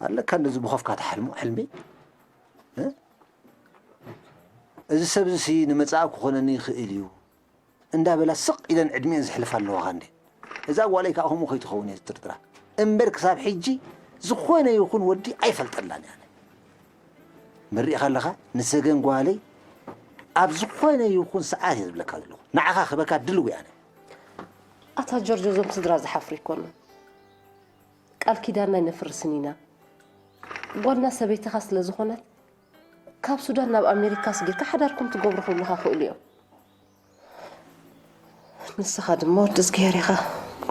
ኣለካ እንደዚ ብኾፍካ ትሓልሞ ሕልሚ? እ? እዚ ሰብ እዚ ንመጻኢ ክኾነኒ ይኽእል እዩ እንዳበላ ስቕ ኢለን ዕድሚኤን ዝሕልፋ ኣለዋኻ እንዴ? እዛ ጓለይ ከዓ ከምኡ ከይትኸውን እየ ዝጥርጥራ። እምበር ክሳብ ሕጂ ዝኾነ ይኹን ወዲ ኣይፈልጠላን እየ ኣነ። መሪእኻ ኣለኻ ንሰገን ጓለይ ኣብ ዝኾነ ይኹን ሰዓት እየ ዝብለካ ዘለኹ። ንዓኻ ክበካ ድልው እየ ኣነ። ኣታ ጆርጆ፣ እዞም ስድራ ዝሓፍሩ ኣይኮኑን። ቃል ኪዳንና ኣይነፍርስን ኢና። ጓልና ሰበይትኻ ስለ ዝኾነት፣ ካብ ሱዳን ናብ ኣሜሪካ ስጊርካ ሓዳርኩም ትገብሩ ክብሉኻ ክእሉ እዮም። ንስኻ ድማ ወዲ እዝግሄር ኢኻ።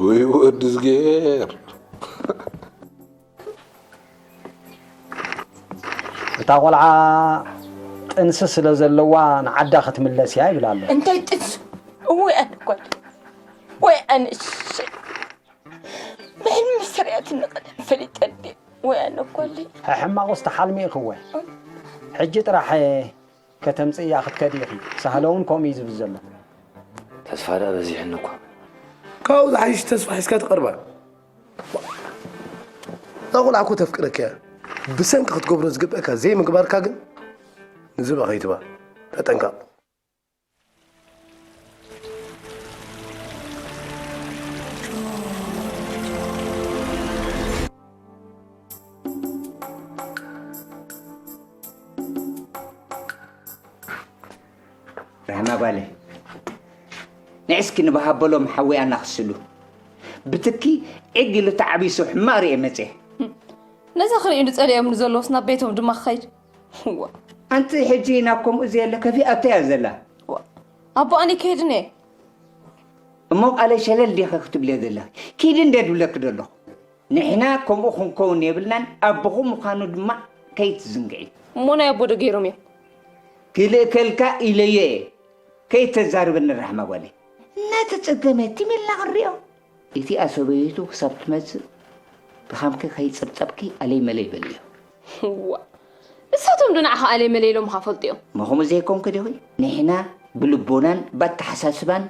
ወይ ወዲ እዝግሄር። እታ ቆልዓ ጥንሲ ስለ ዘለዋ ንዓዳ ክትምለስ እያ ይብል ኣሎ። እንታይ ጥንሲ? እወ ኣነ ጓል፣ ወይ ኣነ እሺ። ብሕልሚ ምስ ርእያትኒ ቀደም ፈሊጠ እንድየ። ወይ ኣነ ጓለይ። ሕማቕ ውስጥ ሓልሚ ኢኽወ። ሕጂ ጥራሕ ከተምጽእያ ክትከዲ ኢኺ። ሳህለ እውን ከምኡ እዩ ዝብል ዘሎ። ተስፋ ደኣ በዚሕኒ እኮ። ካብኡ ዝሓይሽ ተስፋ ሒዝካ ትቐርባ። እዛ ቆልዓ እኮ ተፍቅረካ እያ። ብሰንኪ ክትገብሮ ዝግበአካ ዘይምግባርካ ግን ንዝብኣ ከይትባ። ተጠንቀቕ። ራህማ ጓለይ፣ ንዒ እስኪ ንበሃበሎም ሓወይ ኣናኽስሉ። ብትኪ ዒግ ኢሉ ተዓቢሱ ሕማቕ ርእየ መጽየ። ነዚ ክርእዩኒ ጸሊኦምኒ ዘለዉስ ናብ ቤቶም ድማ ክኸይድ። እዋ። ኣንቲ ሕጂ ናብ ከምኡ ዘየለ ከፊኣቶ እያ ዘላ። እዋ። ኣቦኣኒ ክሄድን እየ። እሞ ቃለይ ሸለል ዲኺ ክትብልዮ ዘለኺ? ኪዲ እንደ ድብለኪ ዘለኹ። ንሕና ከምኡ ክንከውን የብልናን፣ ኣቦኹም ምዃኑ ድማ ከይትዝንግዒ። እሞ ናይ ኣቦ ዶ ገይሮም እዮም? ክልእከልካ ኢለዮ እየ። ከይተዛርበኒ ራሕማ ጓለይ። እናተጸገመ ትም ኢልና ክንሪኦ። እቲኣ ሰበይቱ ክሳብ ትመጽእ ድኻምኪ ከይጸብጸብኪ ኣለይ መለይ በልዮ። እዋ፣ ንሳቶም ዶ ንዓኻ ኣለይ መለይ ኢሎምኻ ፈልጡ እዮም? እሞ ከምኡ ዘይኮንኪ ዲኺ? ንሕና ብልቦናን ብኣተሓሳስባን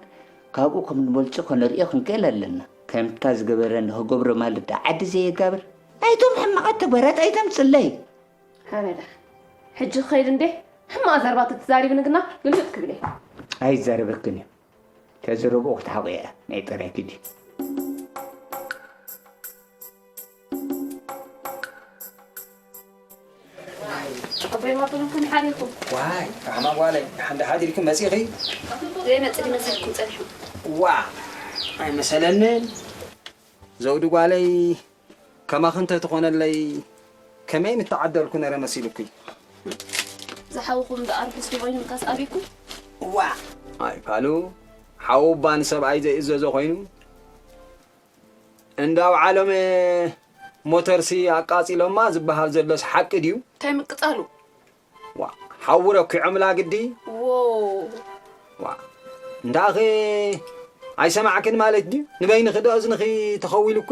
ካብኡ ከም ንበልጾ ከነርእዮ ክንክእል ኣለና። ከምታ ዝገበረ ንኽገብሮ ማለት ደኣ ዓዲ ዘየጋብር። ናይቶም ሕማቓት ተግባራት ኣይተምጽለይ። ሃበዳ። ሕጂ ክኸይድ እንዴ? ሕማቕ ዘረባ ተተዛሪብኒ ግና ግልብጥ ክብል እየ። ኣይዛረበክን እዩ። ተዘረብኡ ክትሓቑ እየ። ናይ ጥራይ ግዲ። ኣቦይ ማበሎም ከመይ ሓዲርኩም? ዋይ፣ ራሕማ ጓለይ፣ ደሓን ዶ ሓዲርኪ መጺኺ? ዘይመጽእ ይመስለኩም ጸኒሑ። ዋ፣ ኣይመሰለንን። ዘውዲ ጓለይ፣ ከማኺ እንተትኾነለይ ከመይ ምተዓደልኩ ነረ መሲሉኪ። ዝሓውኹም ደኣ ርሑስ ዶ ኮይኑ ምካስ ኣቢኩም? ዋ! ኣይ ፋሉ፣ ሓው እባ ንሰብኣይ ዘይእዘዞ ኮይኑ፣ እንዳ ኣውዓሎም ሞተርሲ ኣቃጺሎማ ዝበሃል ዘሎስ ሓቂ ድዩ? እንታይ ምቅጻሉ? ዋ፣ ሓዊ ረኪዖምላ ግዲ። ዎ። ዋ፣ እንዳኺ ኣይሰማዕክን ማለት ድዩ? ንበይንኺ ዶ እዝንኺ ተኸዊሉኪ?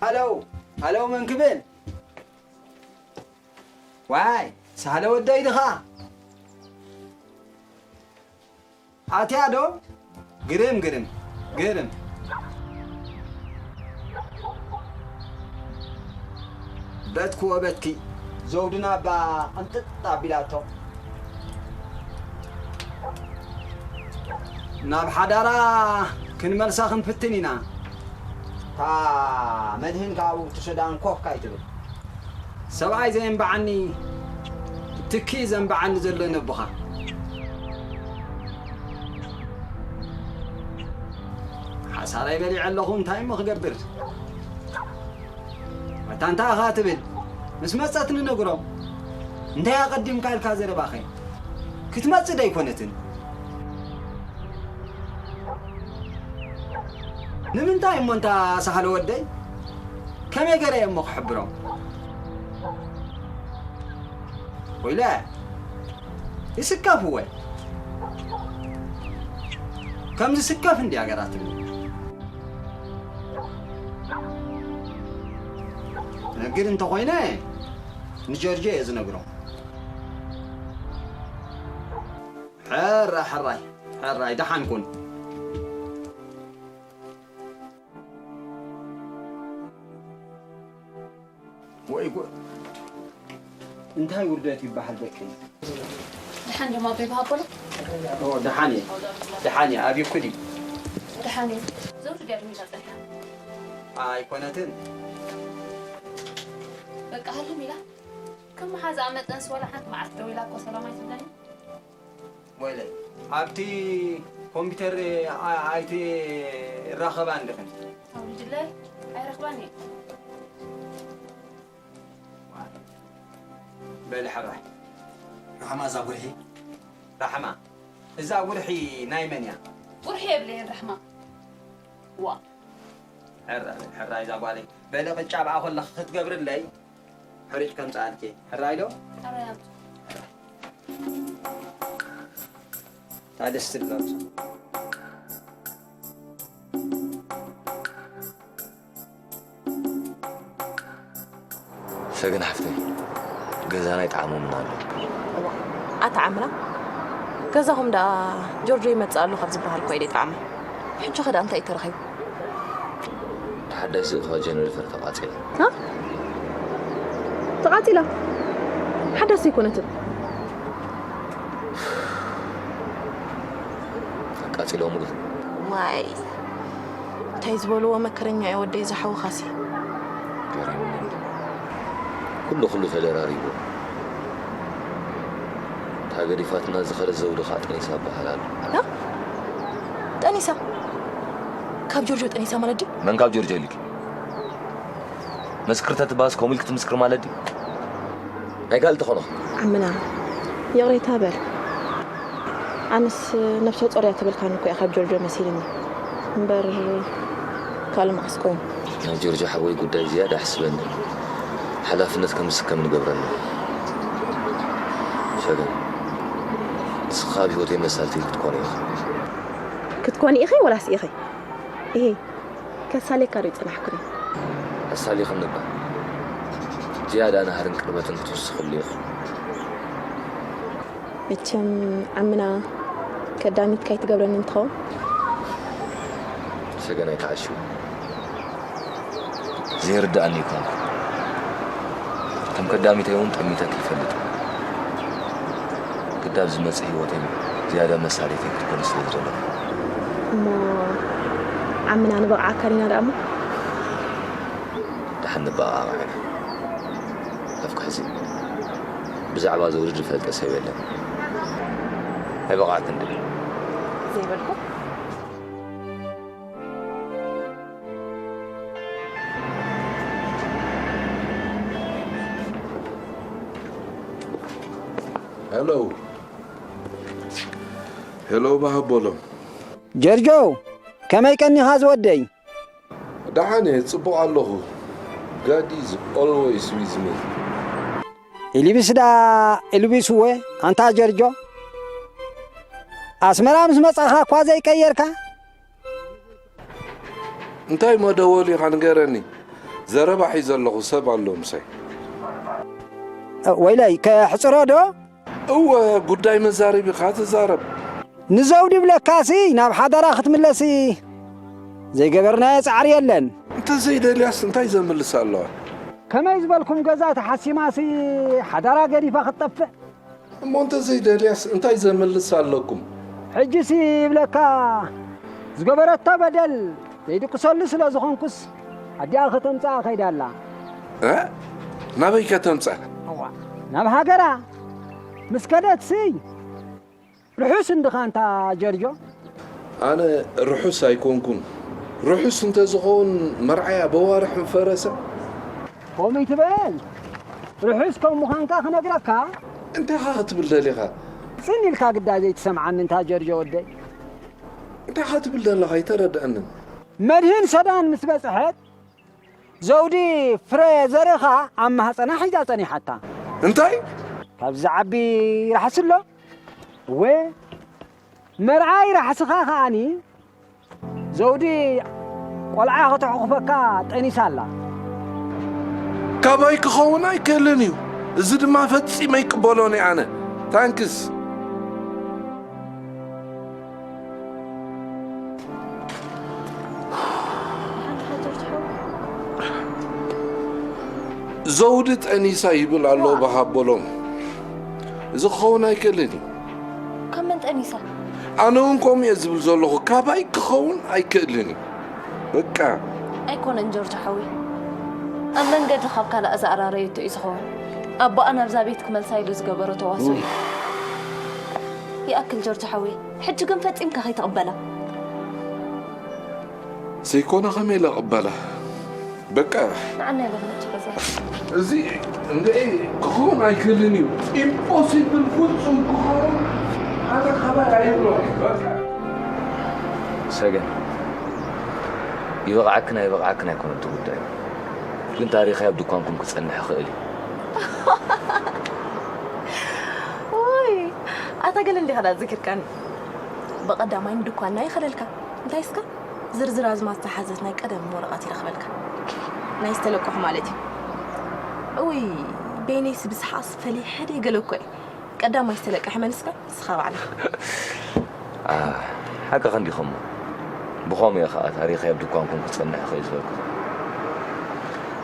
ሃሎ፣ ሃሎ፣ መን ክብል? ዋይ፣ ሳህለ ወደይ ድኻ? ኣትያ ዶ? ግርም፣ ግርም፣ ግርም። በትኪ ወበትኪ፣ ዘውድና እባ ቅንጥጥ ኣቢላቶ። ናብ ሓዳራ ክንመልሳ ክንፍትን ኢና። እታ መድህን ካብኡ ትሰዳን ኮፍ ካይትብል። ሰብኣይ ዘየንብዓኒ፣ ትኪ ዘንብዓኒ ዘሎ ነቦኻ። ሓሳረይ በሊዐ ኣለኹ፣ እንታይ እሞ ክገብር? ኣታ እንታይ ኢኻ ትብል? ምስ መጸት ንነግሮም። እንታይ ኣቐዲምካ ኢልካ ዘረባኸ? ክትመጽእ ዶ ኣይኮነትን? ንምንታይ እሞ እንታ ሳህለ ወደይ? ከመይ ገይረ እየ እሞ ክሕብሮም? ወይለ፣ ይስከፍ ወይ? ከም ዝስከፍ እንድያ ገራትኒ። ነግር እንተኾይነ ንጀርጆ እየ ዝነግሮ። ሕራይ፣ ሕራይ፣ ሕራይ፣ ደሓን ኩን። ወይ ጉ-፣ እንታይ ውርደት ይበሃል ደቂ? ደሓን ዲኹም ኣቦይ ብሃበሎ? ኦ፣ ደሓን እየ። ደሓን እየ። ኣብዩኪ ድዩ? ደሓን እየ። ዘውዲ ድያ ደሚዛ ጸኒሓ? ኣይኮነትን። በቃ ሃልም ኢላ። ከም መሓዛኣ መጠንስ ዋላ ሓንቲ መዓልቲ ደው ኢላ እኮ ሰላም ኣይትብለኒ። ወይለይ፣ ኣብቲ ኮምፒተር ኣ-፣ ኣይትራኸባን ዲኽን? ኣውሪድለይ፣ ኣይረኽባን እየ። በሊ ሕራይ። ራሕማ፣ እዛ ጉርሒ። ራሕማ፣ እዛ ጉርሒ ናይ መን እያ? ጉርሒ የብለይን ራሕማ። ዋ። ሕራይ፣ ሕራይ እዛ ጓለይ። በሊ ቅጫ ብኣ ኮለኺ ክትገብርለይ። ሕሩጭ ከምጽኣልኪ። ሕራይ ዶ? ሕራይ ኣምጽእ። እታ ደስ ትብል ኣምጽእ። ሰገን ሓፍተይ፣ ገዛና ይጥዓሞምና ኣሎ። ኣታ ዓምና፣ ገዛኹም ደኣ ጆርጆ ይመጽእ ኣሎ ካብ ዝበሃል እኮ እዩ ዘይጠዓሞም። ሕጂ ኸ ደኣ እንታይ እዩ ተረኺቡ? ሓዳስ ዝእተዋ ጀነሬተር ተቓጺላ። ሃ? ተቓጺላ? ሓዳስ ኣይኮነትን። ኣቃጺሎምሉ። ዋይ፣ እንታይ ዝበልዎ መከረኛ እዩ ወደይ፣ ዝሓውኻሲ። ገሪሙኒ። ኩሉ ኩሉ ተደራሪቡ። እታ ገዲፋትና ዝኸደት ዘውዲ ኸኣ ጠኒሳ እበሃል ኣሎ። እ? ጠኒሳ? ካብ ጆርጆ ጠኒሳ ማለት ድዩ? መን ካብ ጆርጆ ኢልኪ? መስክር ተትበሃስ ከምኡ ኢልኪ ትምስክር ማለት ድዩ? ናይ ካልእ ተኾንኹ። ዓምና፣ ይቕሬታ በል። ኣነስ ነብሰ ጾር እያ ትብልካኒ እኮ እያ ካብ ጆርጆ መሲልኒ። እምበር ካልእ መዓስ ኮይኑ። ናይ ጆርጆ ሓወይ ጉዳይ ዝያዳ ኣሕስበኒ። ሓላፍነት ከም ዝስከም ንገብረኒ። ሰገን፣ ንስኻ ኣብ ህይወተይ መሳልቲ ክትኮኒ ኢኻ። ክትኮኒ ኢኺ ወላስ ኢኺ? ኢሂ፣ ከሳልየካ ዶ ይጸናሕኩኒ? ኣሳልይኽኒ እባ። ዝያዳ ናህርን ቅርበትን ክትውስኽሉ ኢኺ። መቸም ዓምና ከዳሚት ካይትገብረኒ እንትኸውን። ሰገን ኣይትዓሽው። ዘይርድኣኒ ኣይኮንኩ። ከም ከዳሚተይ እውን ጠሚተኪ ይፈልጥ። ግዳ ኣብ ዝመጽእ ህይወተይ ዝያዳ መሳሪተይ ክትኮኒ ስለ ዝደለኹ። እሞ ዓምና ንበቕዓካ ዲና ደኣ እሞ? ደሓን ንበቓቓቕ ኢና። ኣፍካ ሕዚ ብዛዕባ ዘውዲ ዝፈልጠ ሰብ የለን። ኣይበቓዕክን ድብል። ዘይበልኩ? ሄሎ። ሄሎ፣ ባህ በሎም። ጀርጆ፣ ከመይ ቀኒኻ ዝወደይ? ደሓን እየ፣ ጽቡቕ ኣለኹ። God is always with me። ኢልቢስ ዳ ኢልቢስወ፣ ኣንታ ጀርጆ። ኣስመራ ምስ መጻኻ እኳ ዘይቀየርካ? እንታይ መደወል ኢኻ ንገረኒ? ዘረባ ሒዘ ኣለኹ፣ ሰብ ኣሎ ምሳይ። ወይለይ፣ ከሕጽሮ ዶ? እወ፣ ጉዳይ መዛረቢ ኢኻ ትዛረብ። ንዘውዲ ብለካሲ ናብ ሓዳራ ክትምለሲ ዘይገበርናዮ ጻዕሪ የለን። እንተዘይደልያስ እንታይ ዘምልስ ኣለዋ? ከመይ ዝበልኩም ገዛ ተሓሲማሲ ሓዳራ ገዲፋ ክትጠፍእ? እሞ እንተዘይደልያስ እንታይ ዘምልስ ኣለኩም? ሕጂሲ ይብለካ፣ ዝገበረቶ በደል ዘይድቅሰሉ ስለ ዝኾንኩስ፣ ኣዲኣ ከተምጽኣ ከይዳ ኣላ። እ? ናበይ ከተምጽኣ? እዋ፣ ናብ ሃገራ ምስ ከደትሲ፣ ርሑስ እንድኻ ኣንታ ጀርጆ። ኣነ ርሑስ ኣይኮንኩን። ርሑስ እንተዝኸውን መርዓያ በዋርሕ ምፈረሰ። ከምኡ ይትበል። ርሑስ ከም ምዃንካ ክነግረካ። እንታይ ኢኻ ክትብል ደሊኻ? ጽን ኢልካ ግዳ ዘይትሰምዓኒ እንታ ጀርጆ ወደይ። እንታይ ኢኻ ትብል ዘለኻ? ኣይተረድኣንን። መድህን ሰዳን ምስ በጽሐት፣ ዘውዲ ፍረ ዘርእኻ ኣብ ማህጸና ሒዛ ጸኒሓታ። እንታይ? ካብዚ ዝዓቢ ራሕሲ ኣሎ? እወ፣ መርዓይ ራሕስኻ ከኣኒ ዘውዲ ቆልዓ ከተሕቑፈካ ጠኒሳ ኣላ። ካባይ ክኸውን ኣይክእልን እዩ። እዚ ድማ ፈጺመ ኣይቅበሎን እየ ኣነ። ታንክስ። ዘውዲ ጠኒሳ ይብል ኣሎ በሃቦሎም። እዚ ክኸውን ኣይክእልን እዩ። ካብ መን ጠኒሳ? ኣነ እውን ከምኡ እየ ዝብል ዘለኹ። ካባይ ክኸውን ኣይክእልን እዩ። በቃ። ኣይኮነን ጆርጆ ሓወይ፣ ኣብ መንገዲ ካብ ካልኣ ዝኣራረየቶ እዩ ዝኸውን። ኣቦኣ ናብዛ ቤት ክመልሳ ኢሉ ዝገበሮ ተዋስኦ እዩ። ይኣክል ጆርጆ ሓወይ፣ ሕጂ ግን ፈጺምካ ከይትቕበላ። ዘይኮነ ከመይ ኢለ እቕበላ? በቃ። ንዓና ይበል መጭ ገዛ። እዚ እንደ ክኸውን ኣይክእልን እዩ። ኢምፖሲብል፣ ፍጹም ክኸውን ኣነ ካባይ ኣይብሎ። በቃ። ሰገን፣ ይበቕዓክን ኣይበቕዓክን ኣይኮነን እቲ ጉዳይ፣ ግን ታሪኸይ ኣብ ድኳንኩም ክጸንሕ ይኽእል እዩ። ውይ፣ ኣታ ገለ እንዲኻ ዳ ዝክርካኒ። ብቐዳማይ ንድኳንና ይኸለልካ። እንታይ እስከ? ዝርዝር ኣዝማድ ዝሓዘት ናይ ቀደም ወረቐት ይረኽበልካ። ናይ ዝተለቀሑ ማለት እዩ። እውይ፣ በይነይስ ብስሓቕስ ፈሊሐ ደይገለኮ እየ። ቀዳማይ ዝተለቀሐ መን እስከ? ንስኻ ባዕልኻ። ሓቅኺ እንዲኺ እሞ፣ ብኸምኡ እየ ኸኣ ታሪኸይ ኣብ ድኳንኩም ክጸንሕ ይኽእል ዝበልኩ።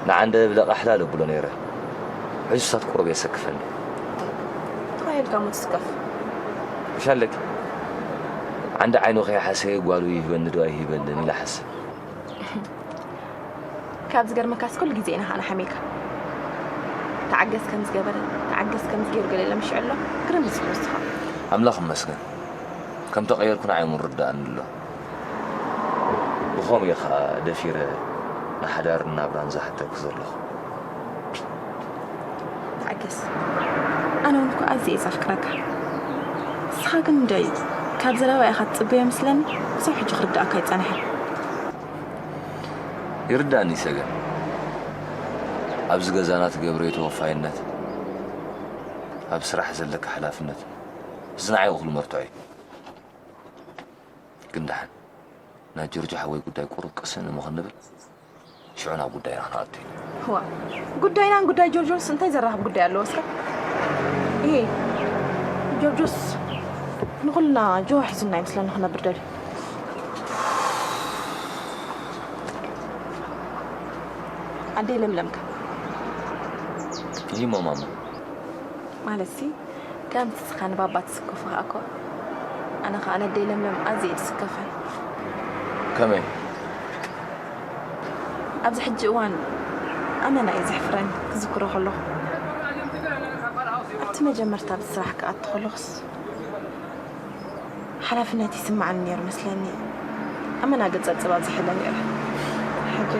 ንዓንደ ብለቓሕላ ለብሎ ነይረ። ሕጂ ሳት ቁሩብ የሰክፈኒ። ተባሂልካ እሞ ትስከፍ። ምሽ ኣለኪ። ዓንዲ ዓይኑ ከይሓሰየ ጓሉ ይህበኒ ዶ ኣይህበንን ኢለ ሓስብ። ካብ ዝገርመካስ ኩሉ ግዜ ኢና ኸዓ ንሓምየካ። ተዓገስ ከም ዝገበረ፣ ተዓገስ ከም ዝገይሩ ገለ ኢለ ምሽ ኣሎ። ግርም ዝብል ንስኻ። ኣምላኽ ይመስገን። ከም ተቐየርኩ ንዓይ እውን ርድኣኒ ኣሎ። ብኸምኡ እየ ኸዓ ደፊረ ንሓዳርን ናብራን ዝሓተኩ ዘለኹ። ተዓገስ። ኣነ እውን እኮ ኣዝየ እየ ዘፍቅረካ። ንስኻ ግን እንድዒ ካብ ዘረባ ኢኻ ትጽበዮ መስለኒ። ክሳብ ሕጂ ክርድኣካ ኣይጸንሐን። ይርዳእኒ ሰገን፣ ኣብዚ ገዛና ትገብረዮ ተወፋይነት፣ ኣብ ስራሕ ዘለካ ሓላፍነት፣ እዚ ንዓይ እኹል መርትዖ እዩ። ግን ደሓን ናይ ጆርጆ ሓወይ ጉዳይ ቁሩብ ቅስን እሞ ክንብል፣ ሽዑ ናብ ጉዳይና ክንኣቱ ኢና። ዋ፣ ጉዳይናን ጉዳይ ጆርጆንስ እንታይ ዘራኽብ ጉዳይ ኣለዎ እስከ? ይሄ ጆርጆስ ንኹልና ጆ ሒዙና ይመስለኒ ክነብር ደልዩ። ኣደይ ለምለምካ ይሞ ማማ ማለት ሲ ከምቲ ስኻ ንባባ ትስከፎ ከኣ እኮ ኣነ ከኣ ነደይ ለምለም ኣዝየ እየ ዝስከፈ። ከመይ? ኣብዚ ሕጂ እዋን ኣመና እዩ ዘሕፍረኒ ክዝክሮ ከለኹ። ኣብቲ መጀመርታ ኣብ ስራሕ ክኣቱ ከለኹስ ሓላፍነት ይስምዓኒ ነይሩ መስለኒ። ኣመና ገጸ ጽባብ ዝሕለ ነይረ። ሕጂ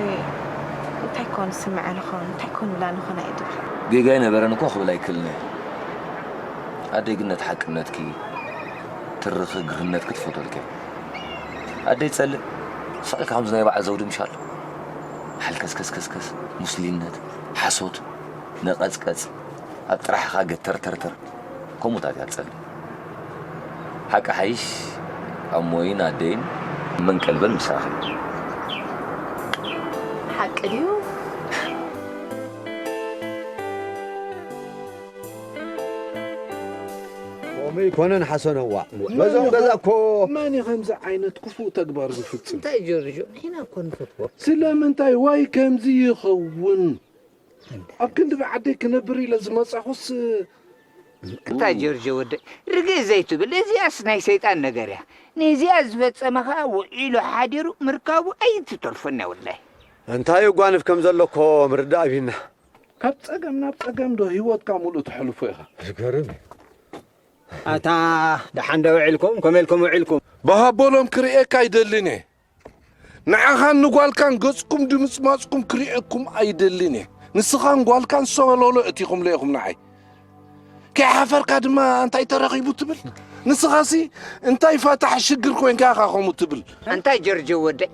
እንታይ ኮን ዝስምዐ ንኾን እንታይ ኮን ብላ ንኾን እየ ድብል። ጌጋ ኣይነበረን እኮ ክብል ኣይክእልን እየ። ኣደይ ግን ነቲ ሓቅነትኪ ትርኺ ግርህነትኪ ትፈትወልኪ እያ። ኣደይ ጸልእ ስቕ ኢልካ ከምዚ ናይ በዓል ዘውዲ ምሽ ኣሎ። ሓልከስከስከስከስ፣ ሙስሊነት፣ ሓሶት፣ ነቐጽቀጽ፣ ኣብ ጥራሕኻ ገተርተርተር። ከምኡታት እያ ትጸልእ። ሓቂ ሓይሽ ኣሞይን ኣደይን መንቀልበል ምሳኺ። ሓቂ ድዩ? ከምኡ ኣይኮነን ሓሰነዋ። በዞም ገዛ እኮ መን እዩ ከምዚ ዓይነት ክፉእ ተግባር ዝፍጽም? እንታይ ጆርጆ ንሕና እኮ ንፈትዎ። ስለምንታይ ዋይ ከምዚ ይኸውን? ኣብ ክንዲ ብዓደይ ክነብር ኢለ ዝመጻኹስ እንታይ ጆርጆ ወደይ ርግእ ዘይትብል እዚኣስ ናይ ሰይጣን ነገር እያ። ነዚኣ ዝፈጸመ ኸኣ ውዒሉ ሓዲሩ ምርካቡ ኣይትተርፎን እያ ወላሂ። እንታይ ጓንፍ ከም ዘሎ እኮ ምርዳእ ኣቢና። ካብ ጸገም ናብ ጸገም ዶ ህይወትካ ሙሉእ ተሕልፎ ኢኻ? ዝገርም እዩ። ኣታ ደሓን ዶ ውዒልኩም? ከመይ ኢልኩም ውዒልኩም? ብሃቦሎም ክርእየካ ኣይደልን እየ። ንዓኻን ንጓልካን ገጽኩም ድምጽማጽኩም ክርእየኩም ኣይደልን እየ። ንስኻን ጓልካን ሰሎሎ እቲኹምለ ኢኹም ንዓይ። ከይሓፈርካ ድማ እንታይ ተረኺቡ ትብል? ንስኻሲ እንታይ ፋታሕ ሽግር ኮይንካ ኢኻ ከምኡ ትብል? ኣንታ ጀርጆ ወደይ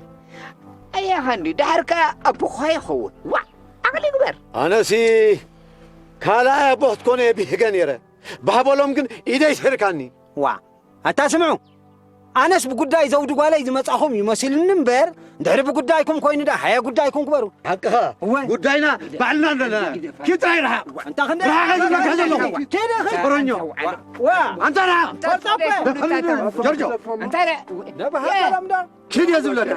ኣያኻ እንዲ ድሓር ከኣ ኣቦኻ ይኸውን። ዋዕ ዓቕሊ ግበር። ኣነሲ ካልኣይ ኣቦ ክትኮነ እየ ብሂገ ነይረ። ባህበሎም ግን ኢደይ ስሒርካኒ። ዋዕ ኣታ ስምዑ፣ ኣነስ ብጉዳይ ዘውዲ ጓለይ ዝመጻኹም እዩ መሲሉኒ እምበር፣ እንድሕሪ ብጉዳይኩም ኮይኑ ደኣ ሃየ ጉዳይኩም ግበሩ። ሓቅኻ፣ እወ። ጉዳይና ባዕልና ኣለና። ኪድ ጥራይ ርሓቕ። እንታ ክንደ ርሓቕ እየ ዝብለካ ዘለኹ። ኪድ፣ ኪድ። ወረኛ። ዋ። ኣንታ ርሓቕ። ጆርጆ። እንታይ ደኣ? ደበሃ ሰላም ዶ? ኪድ እየ ዝብለካ።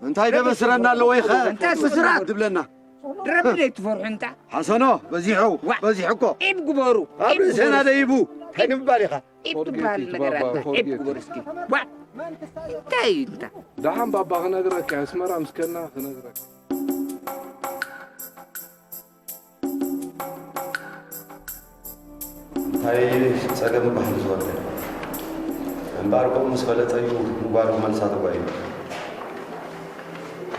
እንታይ ደበስረና ኣለዎ ኢኸ? እንታይ ስርዓት ትብለና? ረቢ ዘይትፈርሑ እንታ። ሓሰኖ፣ በዚሑ፣ ዋ። በዚሑ እኮ። ኢብ ግበሩ። ኣብ ኢብ ርእስና ግበሩ። ደይቡ። እንታይ ንምባል ኢኻ? ኢብ ትበሃል ፎርጌት ኢት፣ ነገር ባባ፣ ኣላ። ኢብ ፎርጌት ግበሩ ኢት። እስኪ። ዋ። እንታይ እዩ እንታ? ደሓን ባባ ክነግረካ፣ ኣስመራ ምስ ከና ክነግረካ። እንታይ ጸገም ይበሃል ዝወደ? እምበኣር ከምኡ ምስ ፈለጠ እዩ ንጓሉ መልሳ ተጓዩ።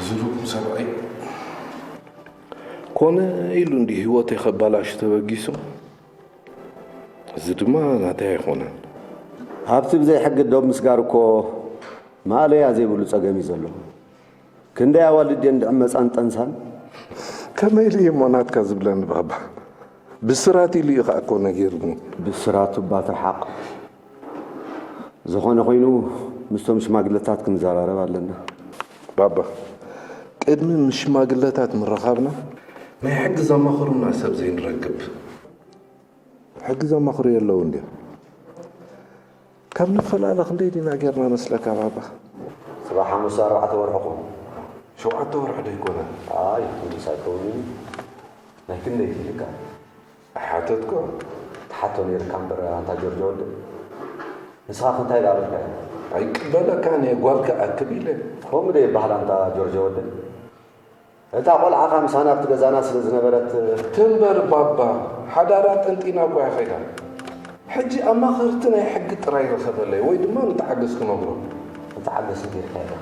ዝሩቕ ሰብኣይ። ኮነ ኢሉ እንዲ ህይወተይ ከባላሹ ተበጊሱ። እዚ ድማ ናተይ ኣይኮነን። ሃብቲ ብዘይ ሕጊ ዶብ ምስጋር እኮ ማእለያ ዘይብሉ ጸገም እዩ ዘሎ። ክንደይ ኣዋልድ እየን ድዕመጻን ጠንሳን? ከመይ ኢሉ እዩ እሞ ናትካ ዝብለኒ ባባ? ብስራት ኢሉ እዩ ኸኣ እኮ ነጊሩኒ። ብስራቱ እባ ትርሓቕ። ዝኾነ ኮይኑ ምስቶም ሽማግለታት ክንዘራረብ ኣለና። ባባ፣ ቅድሚ ምስ ሽማግለታት ምርኻብና ናይ ሕጊ ዘማኽሩና ሰብ ዘይንረክብ። ሕጊ ዘማኽሩ የለውን ድዮም? ካብ ንፈላለ ክንደይ ዲና ጌርና መስለካ ባባ? ጽባሕ ሓሙስ ኣርባዕተ ወርሕኹም። ሸውዓተ ወርሒ ዶ ኣይኮነን? ኣይ፣ ክንድስ ኣይከውንን። ናይ ክንደይ ኢልካ? ሓተትኩ። ትሓቶ ነይርካ እምበር ኣንታ ጆርጆ ወደ። ንስኻ ከ እንታይ ደኣ በልካዮ? ኣይቅበለካን እየ፣ ጓል ክኣክብ ኢለ። ከምኡ ዶ ይበሃል ኣንታ ጆርጆ ወደ? እታ ቆልዓ ኸኣ ምሳና ኣብቲ ገዛና ስለ ዝነበረት። ትንበር ባባ፣ ሓዳራ ጠንጢና እኮ እያ ኸይዳ። ሕጂ ኣማኸርቲ ናይ ሕጊ ጥራይ ርኸበለይ ወይ ድማ ንተዓገስ ክነግሮ። ንተዓገስ ነጊርካያ ዲኻ?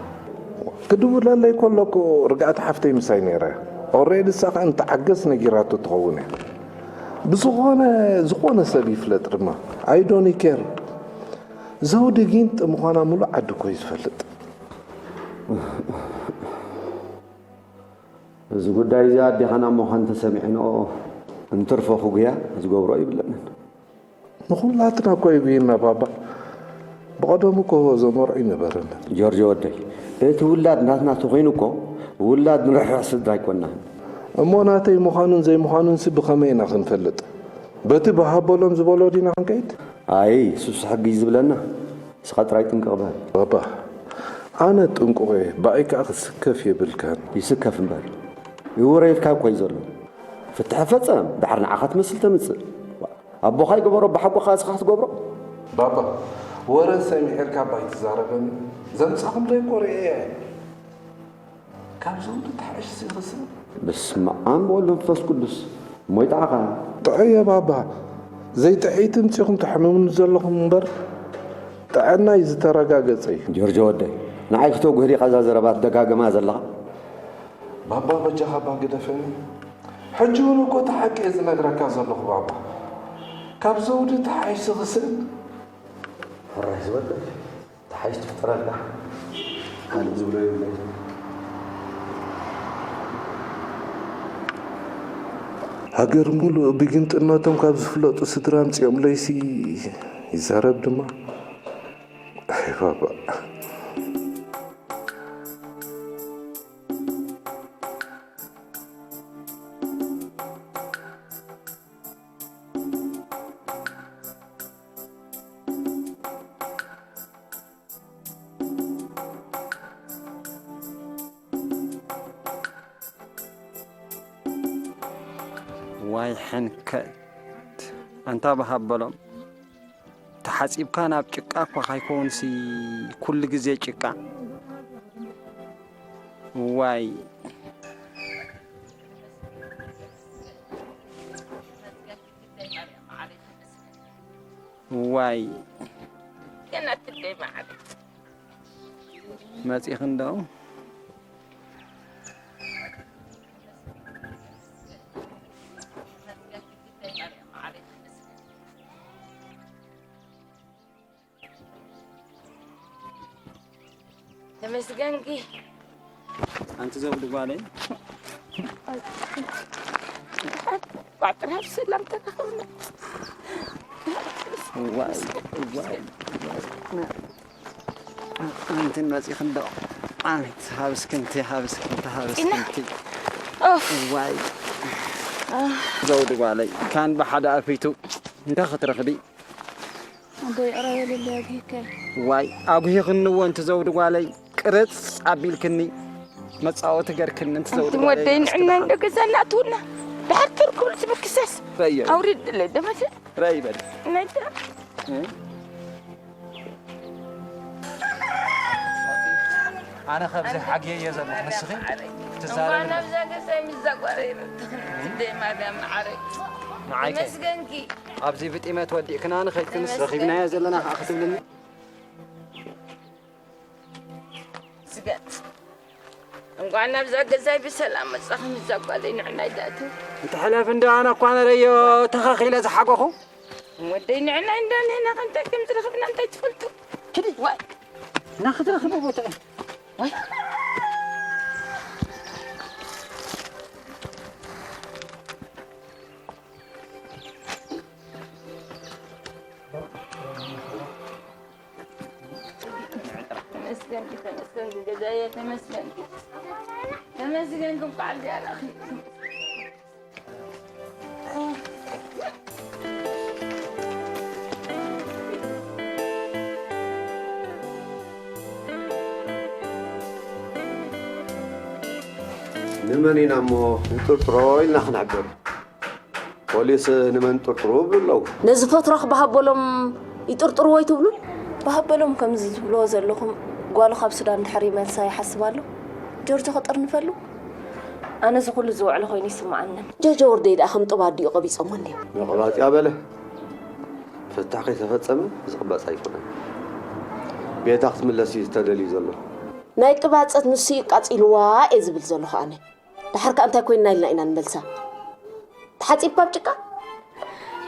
ክድውለለይ ከሎ እኮ ርግኣት ሓፍተይ ምሳይ ነይራ እያ። ኦሬዲ ንሳ ኸኣ ንተዓገስ ነጊራቶ ትኸውን እያ። ብዝኾነ፣ ዝኾነ ሰብ ይፍለጥ ድማ። I don't care። ዘውዲ ጊንጢ ምዃና ሙሉእ ዓዲ እኮ እዩ ዝፈልጥ። እዚ ጉዳይ እዚ ኣዴኻና ምዃን ተሰሚዕንኦ እንትርፎ ክጉያ ዝገብሮ ይብለንን። ንኹላትና እኮ የጉየና ባባ። ብቐደሙ እኮ ዘመርዑ ኣይነበረንን። ጆርጆ ወደይ፣ እቲ ውላድ ናትና ተኾይኑ እኮ ውላድ ንርሕርሕ ስድራ ኣይኮንናን። እሞ ናተይ ምዃኑን ዘይምዃኑንሲ ብኸመይ ኢና ክንፈልጥ? በቲ ብሃበሎም ዝበሎ ዲና ክንከይድ? ኣይ፣ ሱስ ሕጊ እዩ ዝብለና። ንስኻ ጥራይ ጥንቅቕ በል። ባባ፣ ኣነ ጥንቁቕ እየ፣ ብኣይ ከኣ ክትስከፍ የብልካን። ይስከፍ እምበር፣ ይወረየልካ እኮ እዩ ዘሎ። ፍትሒ ፈጸም፣ ደሓር ንዓኻ ትመስል ተምጽእ። ኣቦኻ ይገበሮ፣ ብሓጎኻ እስኻ ክትገብሮ። ባባ፣ ወረ ሰሚዐልካ እባ ኣይትዛረበኒ። ዘምጻኹም ዶ ይቆርየ እየ? ካብ ዘውዲ ተሓይሽሲ ይኽስብ። በስመ ኣብ ወወልድ ወመንፈስ ቅዱስ። እሞ ይጥዓኻ። ጥዑየ ባባ፣ ዘይጥዕይቲ ምጺኹም ተሕምሙኒ ዘለኹም እምበር፣ ጥዕናይ ዝተረጋገጸ እዩ። ጆርጆ ወደይ፣ ንዓይ ክተጉህ ዲኻ እዛ ዘረባ ትደጋግማ ዘለኻ? ባባ፣ በጃኻ እባ ግደፈኒ። ሕጂ እውን እኮ እቲ ሓቂ እየ ዝነግረካ ዘለኹ ባባ። ካብ ዘውዲ ተሓይሽሲ ይኽስብ። ሕራይ ዝበል። ተሓይሽ ትፍጠረልካ። ካልእ ዝብሎ የብለይን። ሃገር ሙሉእ ብጊንጥነቶም ካብ ዝፍለጡ ስድራ ኣምጺኦምለይሲ ይዛረብ ድማ። ኣይ ባባ። ዋይ ሕንከት፣ ኣንታ ብሃብ በሎም። ተሓጺብካ ናብ ጭቃ እኳ ካይከውንሲ፣ ኩሉ ግዜ ጭቃ። ዋይ። ዋይ። ገና ትደይ መዓልቲ። መጺኽን ዶ? ተመስገንኪ። ኣንቲ ዘውዲ ጓለይ። ቋጥራ ብሰላም ተረኸብና። ዋይ፣ ዋይ፣ ዋይ። ኣንቲ መጺኽን ዶ? ኣንቲ ሃብስክንቲ፣ ሃብስክንቲ፣ ሃብስክንቲ። ኦፍ። ዋይ። ዘውዲ ጓለይ፣ ካን ብሓደ ኣፊቱ እንታይ ክትረኽቢ? ኣቦ ይቕረ በልለይ ኣጉሂከ። ዋይ፣ ኣጉሂኽኒ እወ ኣንቲ ዘውዲ ጓለይ፣ ቅርጽ ኣቢልክኒ። መጻወቲ ገርክኒ፣ እንት ዘውዲ ኣንቱም ወደይ ንዕና እንዶ ገዛ እናእትውና። ድሓር ትርኩብ ዝብክሰስ። ረየ ኣውሪድ ድለ ደመሰ። ረይ በል። ናይታ ኣነ ካብዚ ሓግየ እየ ዘለኹ። ንስኺ ትዛረቢ ናብዛ ገዛይ ምስ ዛጓረይ ረብትኽን ደይ ማርያም መዓረይ። ንዓይከ ተመስገንኪ። ኣብዚ ብጢመት ወዲእክና ንኸይድ ክንስ ረኺብናዮ ዘለና ከዓ ክትብልኒ ስገጥ እንኳን ናብዛ ገዛይ ብሰላም መጻኹም። እዛ ጓለይ ንዕናይ ዳእትው እንተ ሕለፍ እንደ ኣነ እኳ ነረዮ ተኸኺለ ዝሓጎኹ ወደይ ንዕናይ እንዳ ንሕና ከምታይ ከም ዝረኽብና እንታይ ትፈልጡ? ሂዲ ዋይ እና ክትረኽቢ ቦታ ዋይ ተመስገን ተመስገን ገዛየ ተመስገን ተመስገን ክብዓል ያላኺ ንመን ኢና እሞ ንጥርጥሮ ኢልና ክንሕብር? ፖሊስ ንመን ጥርጥሩ ይብሉ ኣለዉ። ነዚ ፈትራኽ ብሃበሎም ይጥርጥርዎ ኣይትብሉን? ብሃበሎም ከምዚ ትብልዎ ዘለኹም ጓሉ ካብ ሱዳን ድሕሪ ይመልሳ ይሓስብ ኣሎ። ጆርጆ ክጥርንፈሉ? ኣነ እዚ ኩሉ ዝውዕለ ኮይኑ ይስምዓንን። ጆርጆ ወርደይ ደኣ ከም ጥባ ኣዲኡ ቀቢጾሞ እንድዮም። መቕባጽያ በለ ፍታሕ ከይተፈጸመ ዝቕበጽ ኣይኮነን። ቤታ ክትምለስ እዩ ተደልዩ ዘሎ። ናይ ቅባጸት ንሱ እዩ ቃጺልዋ እየ ዝብል ዘለኹ ኣነ። ደሓር ከኣ እንታይ ኮይንና ኢልና ኢና ንመልሳ? ተሓጺብካ ኣብ ጭቃ?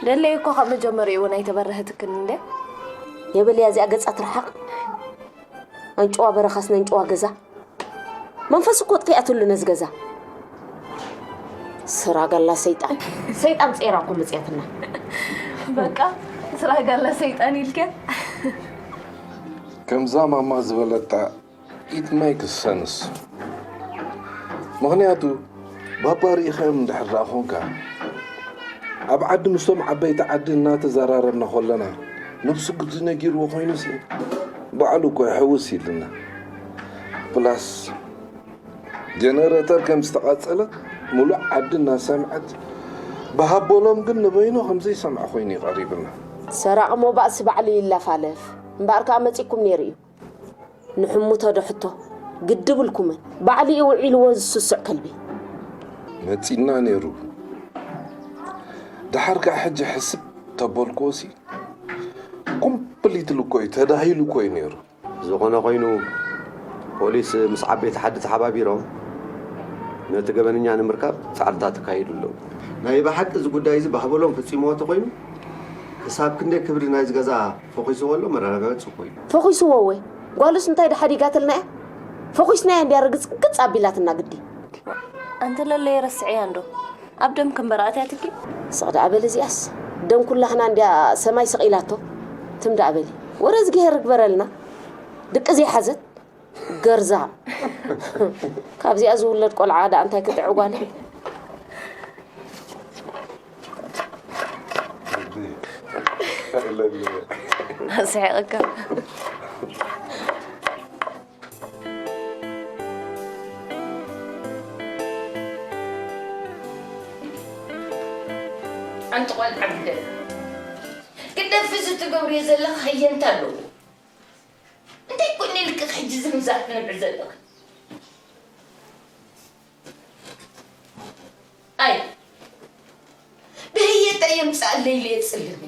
ደለይ እኮ ካብ መጀመሪኡ እውን ኣይተበረሀትክን እንደ። የበልያ እዚኣ ገጻ ትርሓቕ። ኣንጭዋ በረኻስ ነንጭዋ ገዛ። መንፈስ እኮ ጥፊኣትሉ ነዚ ገዛ። ስራ ጋላ ሰይጣን። ሰይጣን ጼራ እኮ መጽያትና። በቃ ስራ ጋላ ሰይጣን ኢልከ። ከምዛ ማማ ዝበለታ it makes sense። ምኽንያቱ ባባ ርኢኻዮም እንድሕር ደኣ ኾንካ ኣብ ዓዲ ምስቶም ዓበይቲ ዓዲ እናተዘራረብና ከለና ነብሱ ግዲ ነጊርዎ ኮይኑሲ ባዕሉ እኮ ይሕውስ ኢልና። ፕላስ ጀነረተር ከም ዝተቓጸለት ሙሉእ ዓዲ እናሰምዐት ብሃቦሎም ግን ንበይኑ ከም ዘይሰምዐ ኮይኑ እዩ ቀሪብና። ሰራቒ ሞባእ ስባዕሉ ይላፋለፍ እምበኣር ከኣ መጺኩም ነይሩ እዩ። ንሕሙቶ ዶ ሕቶ ግድብልኩምን ባዕሉ እዩ ውዒልዎ ዝስስዕ ከልቢ። መጺና ነይሩ ደሓር ከኣ ሕጂ ሕስብ ተበልክዎሲ ኮምፕሊትሊ እኮ እዩ ተዳሂሉ እኮ እዩ ነይሩ። ዝኾነ ኮይኑ ፖሊስ ምስ ዓበይቲ ዓዲ ተሓባቢሮም ነቲ ገበነኛ ንምርካብ ጻዕርታት ይካየዱ ኣለዉ። ናይ ብሓቂ እዚ ጉዳይ እዚ ባህበሎም ፈጺምዎ ተኾይኑ ክሳብ ክንደይ ክብሪ ናይዚ ገዛ ፈኺስዎ ኣሎ መረጋገጺ እኮ እዩ። ፈኺስዎ እወ ጓሉስ እንታይ ድሓዲጋትልና እያ ፈኺስናያ እንድያ ርግጽ ግጽ ኣቢላትና ግዲ። ኣንተ ለለየ ረስዕያ እንዶ ኣብ ደም ክንበር ኣትያትኪ። ስቕ ደኣ በሊ እዚኣስ ደም ኩላህና እንድያ ሰማይ ስቕ ኢላቶ። ትም ደኣ በሊ ወረ እዝግሄር ግበረልና ድቂ ዘይሓዘት ገርዛም። ካብዚኣ ዝውለድ ቆልዓ ደኣ እንታይ ክጥዕ ጓል። ኣስሒቕካ። ኣንቲ ቆልዓ ግደፍ ግደፍ እዚ ትገብርዮ ዘለኺ ሃየንታ ኣለዎ እንታይ ኮነ ኢልክስ ሕጂ ዝምዛሕ ትነብዒ ዘለኺ ኣይ ብህየት ኣየምፅኣለይ ኢለ የፅልኒ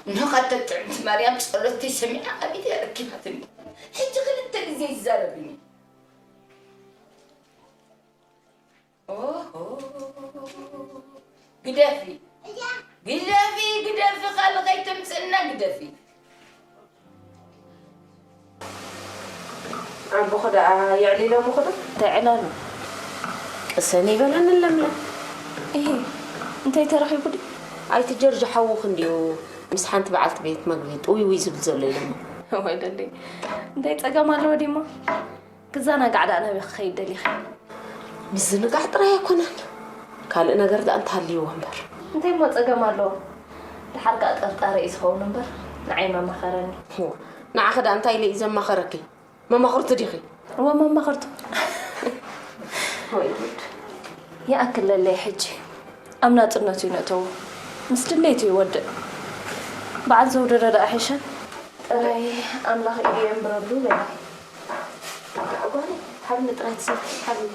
እንሆ ካተ ጥዕምቲ ማርያም ፀሎተይ ሰሚዓ ኣብ ኢደይ ኣረኪባትኒ ሕጂ ክልተ ግዜ ይዛረብኒ ኦሆ ግደፊ ግደፊ ግደፊ ካልእ ከይተምፅእና ግደፊ ኣቦኹ ደኣ የዕሊሎምኹ ዶ? እንታይ ዕላሉ? ቅሰኒ ይበለኒ ለምለም። እሂ እንታይ ተረኺቡ ድዩ? ኣይቲ ጀርጆ ሓውኺ እንድዩ ምስ ሓንቲ በዓልቲ ቤት መግቢ ጥውይውይ ዝብል ዘሎ ኢሎሞ። እዋይ ደለይ እንታይ ጸገም ኣለዎ ድዩሞ? ክዘናጋዕ ደኣ ናበይ ክኸይድ ደሊኺ? ምዝንጋዕ ጥራይ ኣይኮነን ካልእ ነገር ደኣ እንተሃልይዎ እምበር። እንታይ እሞ ጸገም ኣለዎ? ደሓር ከኣ ጠርጣሪ እዩ ዝኸውን እምበር ንዓይ መማኸረኒ። ንዓኺ ደኣ እንታይ ኢለ እዩ ዘማኸረኪ? መማኽርቲ ዲኺ? እዋ ማማ ኸርቶ። ወይ ጉድ። ይኣክለለይ ሕጂ። ኣብ ናጽነቱ እዩ ነእተዎ። ምስ ድሌቱ ይወድእ። በዓል ዘውደረ ደኣ ሒሸን። ጥራይ ኣምላኽ ኢዱ የንብረሉ በሊ። ጓል ሓብኒ ጥራይ ትሰቲ ሓብኒ።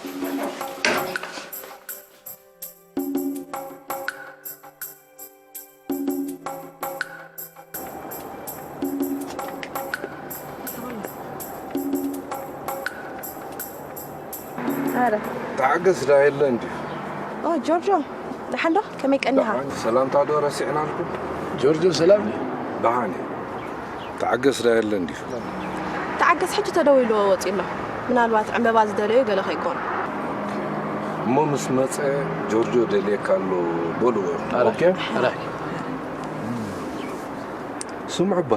ኣረ። ተዓገስ ዳ የለ እንድዩ። ኦ፣ ጆርጆ፣ ደሓን ዶ? ከመይ ቀኒኻ? ደሓን፣ ሰላምታ ዶ ረሲዕናልኩም? ጆርጆ፣ ሰላም ድዩ? ደሓን እዩ። ተዓገስ ዳ የለ እንድዩ። ተዓገስ ሕጂ ተደዊልዎ ወጺኡ ኣሎ። ምናልባት ዕምበባ ዝደለዮ ገለ ከይኮን። እሞ ምስ መጸ ጆርጆ ደልየካ ኣሎ በልዎ። ኣረ፣ ኦኬ? ኣረ። ስምዑ እባ፣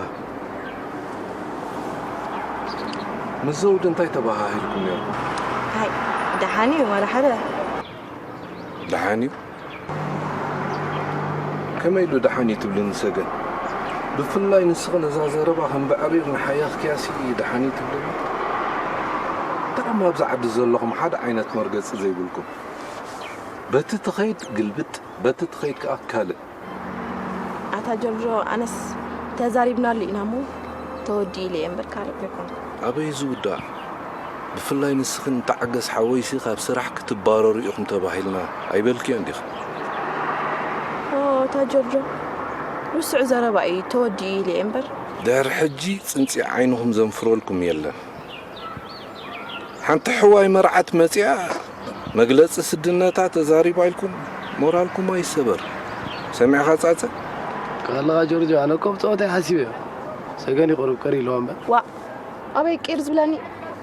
ምስ ዘውዲ እንታይ ተበሃሂልኩም ነይርኩም? ኣይ፣ ደሓን እዩ፣ ዋላ ሓደ። ደሓን እዩ? ከመይ ኢሉ ደሓን እዩ ትብልኒ ሰገን? ብፍላይ ንስኺ ነዛ ዘረባ ከም ብዕሪር ንሓያኽክያሲ ደሓን እዩ ትብልኒ? ብጣዕሚ ኣብዚ ዓዲ ዘለኹም ሓደ ዓይነት መርገጺ ዘይብልኩም። በቲ ትኸይድ ግልብጥ፣ በቲ ትኸይድ ከኣ ካልእ። ኣታ ጆርጆ፣ ኣነስ ተዛሪብናሉ ኢና እሞ ተወዲኡ ኢለ እየ እምበር ካልእ ኣይኮነን። ኣበይ ዝውዳእ? ብፍላይ ንስኽን ተዓገስ ሓወይሲ ካብ ስራሕ ክትባረሩ ኢኹም ተባሂልና ኣይበልክዮን ዲኺ? ኦ፣ ኣታ ጆርጆ፣ ርሱዕ ዘረባ እዩ፣ ተወዲኡ ኢለ እየ እምበር። ድሕሪ ሕጂ ጽንጺ ዓይንኹም ዘንፍረልኩም የለን። ሓንቲ ሕዋይ መርዓት መጺኣ መግለጺ ስድነታ ተዛሪባ ኢልኩም ሞራልኩም ኣይሰበር። ሰሚዕኻ ጻጸ? ከለኻ ጆርጆ፣ ኣነ እኮ ብጸወታ እየ ሓሲበዮ። ሰገን ይቐርብ ቀር ኢለዋ እምበር። ዋእ፣ ኣበይ ቅር ዝብለኒ?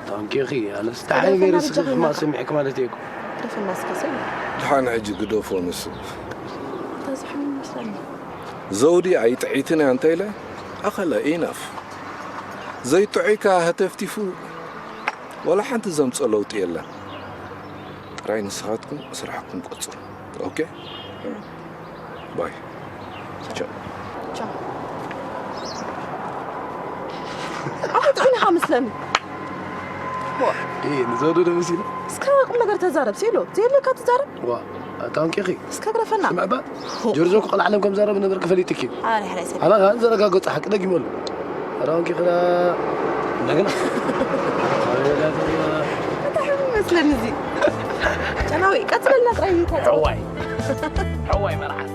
ታንኪኺ፣ ኣነስ ደሓን ገይረ ስኺ ድማ ሰሚዕኪ ማለት እየ እኮ። ግደፈና እስከ ሰብ። ደሓን ሕጂ ግደፎ ንሱ። ተዝሕም ይመስለኒ። ዘውዲ ኣይጥዒትን እያ እንተኢለ፣ ኣኸለ ኢናፍ። ዘይጥዑይካ ሃተፍቲፉ፣ ዋላ ሓንቲ ዘምጾ ለውጢ የለን። ጥራይ ንስኻትኩም ስራሕኩም ቀጽሉ። ኦኬ? ባይ። ቻው። ቻው። ኣታ ጥዑይ ኢኻ መስለኒ። ዋ። እ፣ ንዘውዱ ዶ መሲሉ? እስከ ቁም ነገር ተዛረብ፣ ሲሉ። ዘየድልየካ ትዛረብ? ዋ፣ ኣታ ኣንቂኺ። እስከ ግረፈና። ስምዕ እባ፣ ጆርጆ እኮ ቆልዓ ዓለም ከም ዘረብ ነበር ክፈሊጥኪ። ኣረ፣ ሕራይ ሰብ። ኣነ ኸኣ ዘረጋግጾ ሓቂ ደጊመሉ። ኣረ ኣንቂኺ ዳ-፣ እንደገና። ኣታ ሕም መስለኒ እዚ። ጨናዊ፣ ቀጽለልና ጥራይ እዩ። ሕዋይ። ሕዋይ መርዓት።